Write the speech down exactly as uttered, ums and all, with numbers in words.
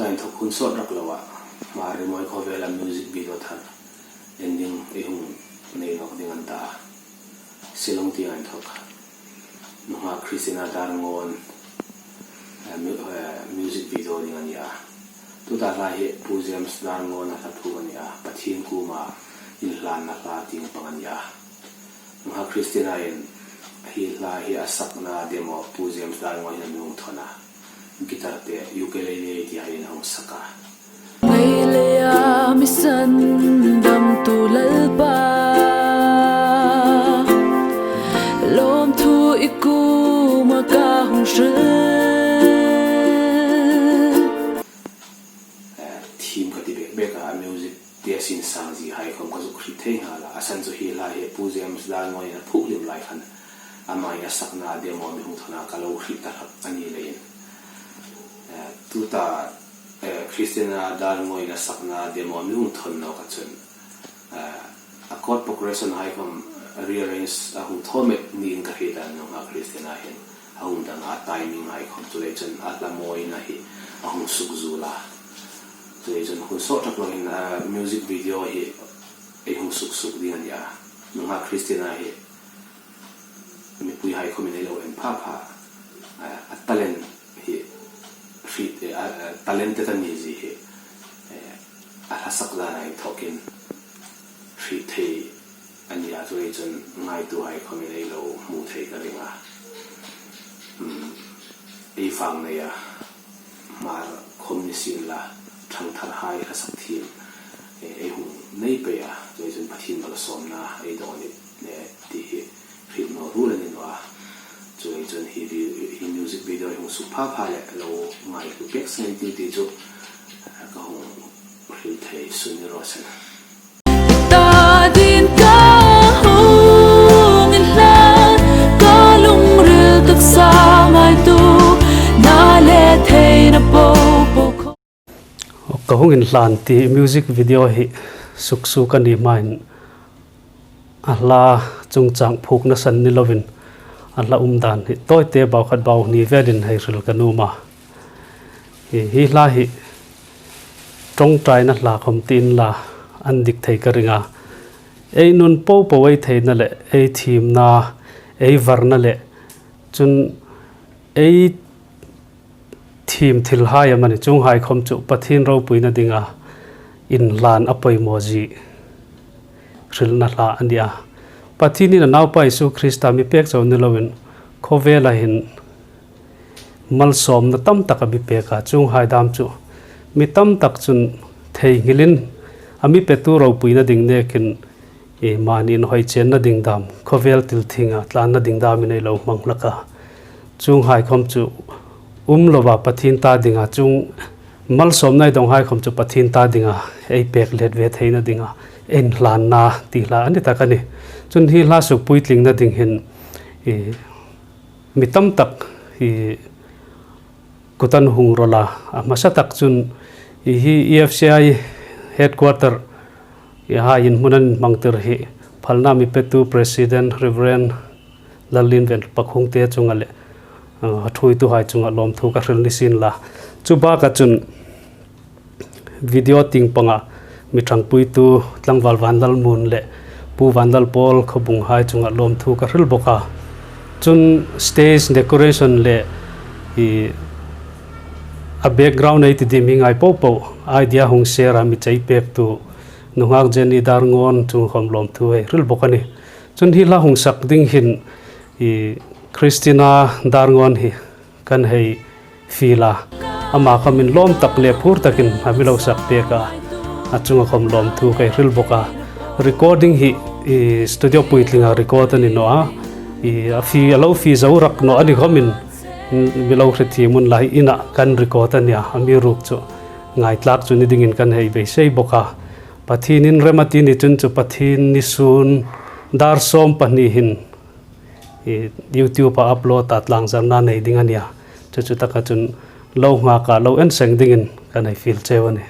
Inthawk hun sawt rak lo a, Hmar Rimawi khawvela music video thar en ding ei hung nei nawk ding a ni ta. Shillong tieng inthawk nunghak Christina Darngawn, eh, mu-, eh, music video ding a ni a. Tuta hla hi Pu James Darngawn a hla phuk a ni a, Pathien kuoma inhlanna hla tieng pang a ni a. Nunghak Christina-in hi hla hi a sakna demo Pu James Darngawn-in a mi hung thawn a. Guitar te, ukulele ti hai in a hung sak a. Ngei leia mi sandamtu Lalpa, lawmthu i kuoma ka hung hril. Eh, thim ka ti bek bek a, music te sin sang zie hai khawm ka zuk hriet thei nghal a. A san chu hi hla hi Pu James Darngawn-in a phuk lim lai khan, ama'n a sakna demo mi hung thawn a, ka lo hriet ta hlak a ni leiin. Eh, tuta, eh, Christina Darngawn-in a sakna demo mi hung thawn nawk a chun, eh, a chord progression hai khawm rearrange a hung thaw met niin ka hriet a, nunghak Christina hin a hung dang a, timing hai khawm, chuleiin chun a hla mawiin a hi a hung sukzuol a. Chuleiin chun hun sawt rak loin, eh, music video hi ei hung suksuk ding a ni a. Nunghak Christina hi mipui hai khawmin ei lo en pha pha, a, a talent hi hriet, a, a, talented a ni zie hi, eh, a hla sak dan inthawkin hriet thei a ni a, chuleiin chun ngaituhai khawmin ei lo hmu thei ka ring a. Hmm, ei fang nei a, Hmar khawm ni sien la, thangthar hai hla sak thiem, eh, ei hung nei pei a, chuleiin chun Pathien malsawmna ei dawn a nih, eh, ti hi hriet naw ruol a ni naw a. Chuleiin chun hi vi-, hi music video hung suk pha pha leh lo ngaituo pek seng ei tih ti chu, eh, ka hung hril thei sun ni raw se. Ta dingin ka hung inhlan, ka lungril taksa ngaituona le theina po po. Ka hung inhlan ti music video hi suksuk a ni hmain a hla chungchang phukna san ni loin a hla um dan hi tawite bau khat bau hni velin hei hril ka nuom a. Hi, hi hla hi ṭawngṭaina hla khawm ti inla, an dik thei ka ring a. Ei nun po po ei theina le ei thiemna, ei varna le chun ei thiem thilhai amanih chuonghai khawm chu Pathien ropuina dinga inhlan a poimaw zie hrilna hla a ni a. Pathienin a Naupa Isu Krista mi pek chau ni loin khawvela hin malsawmna tam tak a mi pek a, chuonghai dam chu mi tam tak chun theinghilin a mi petu ropuina ding nekin, i, mani inhawi chenna ding dam, khawvel tilthinga tlanna ding damin ei lo hmang hlak a. Chuonghai khawm chu um lova Pathien ta dinga, chuong malsawmna ei donghai khawm chu Pathien ta dinga ei pek let ve theina dinga inhlanna ti hla a ni tak a nih. Chun hi hla suk puitlingna ding hin, i, mi tam tak, i, kut an hung rawl a, a hmasa tak chun, i, hi E F C I headquarter, i, hai in hmun an hmangtir hi phalna mi petu President Reverend Lallienven Pakhungte chunga le, a, a thuoituhai chunga lawmthu ka hril ni sien la. Chu baka chun video tieng panga mi ṭhangpuitu Tlangval Vanlalmuon le Pu Vanlalpawl Khawbung hai chunga lawmthu ka hril bawk a. Chun stage decoration le, i, a background ei ti dim hi ngai po po idea hung share a mi chei pektu nunghak Jenny Darngawn chunga khawm lawmthu hei hril bawk a nih. Chun hi hla hung sak ding hin, i, Christina Darngawn hi kan hei fiel a. Ama khawmin lawm tak le phur takin a mi lo sak pek a. A chunga khawm lawmthu ka hril bawk a. Recording hi, i, studio puitlinga record a ni naw a. I, a fie, a lo fie zo rak naw a ni khawmin, mm, mi lo hre thiem unla, hi ina kan record a nih a. Amiruokchu chu ngaithlak chu ni dingin kan hei beisei bawk a. Pathienin rem a ti ni chun chu Pathien ni sûn dar sawm pahni hin, i, YouTube-a upload a tlangzarna nei ding a nih a. Chu chu taka chun lo nghak a, lo en seng dingin kan hei fiel cheu a nih.